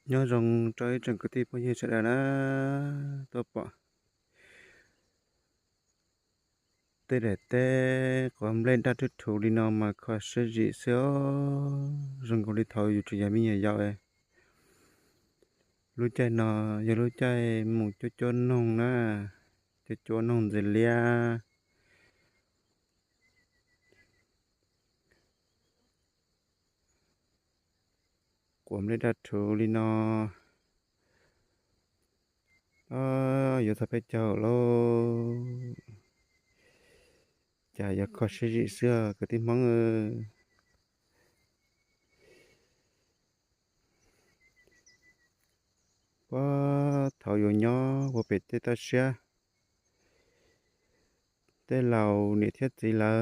Nyob zoo rau ib tsoom kwv tij phooj ywg sawv daws na, tuaj pom tej daim teb quav nplej daj rhuv rhuv li no mas kho siab zim xwb os. Zoo nkaus li thaum yus tseem yog me nyuam yaus. Lub caij no yog lub caij mus cuab cuab noog na, cuab cuab noog ntxiv liab. Quav nplej daj rhuv li no, yuav txog peb caug lauj. Cas yuav kho siab zim xwb kwv tij Hmoob. Puag thaum yuav nyob puag pem tej toj siab, tej laus niam thiab txiv lawv,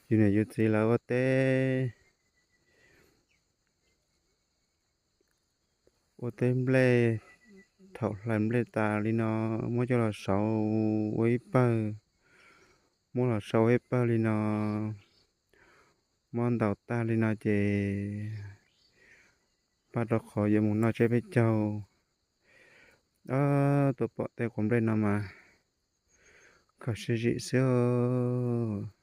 yus niam yus txiv lawv ua teb, ua teb nplej, thaum hlais nplej tas li no muab coj los sau ua ib pawg, muab los sau ua ib pawg li no, muab ntaus tag li no ces npaj rau qhov yuav mus noj tsiab peb caug. Tuaj pom tej quav nplej no mas kho siab zim xwb os.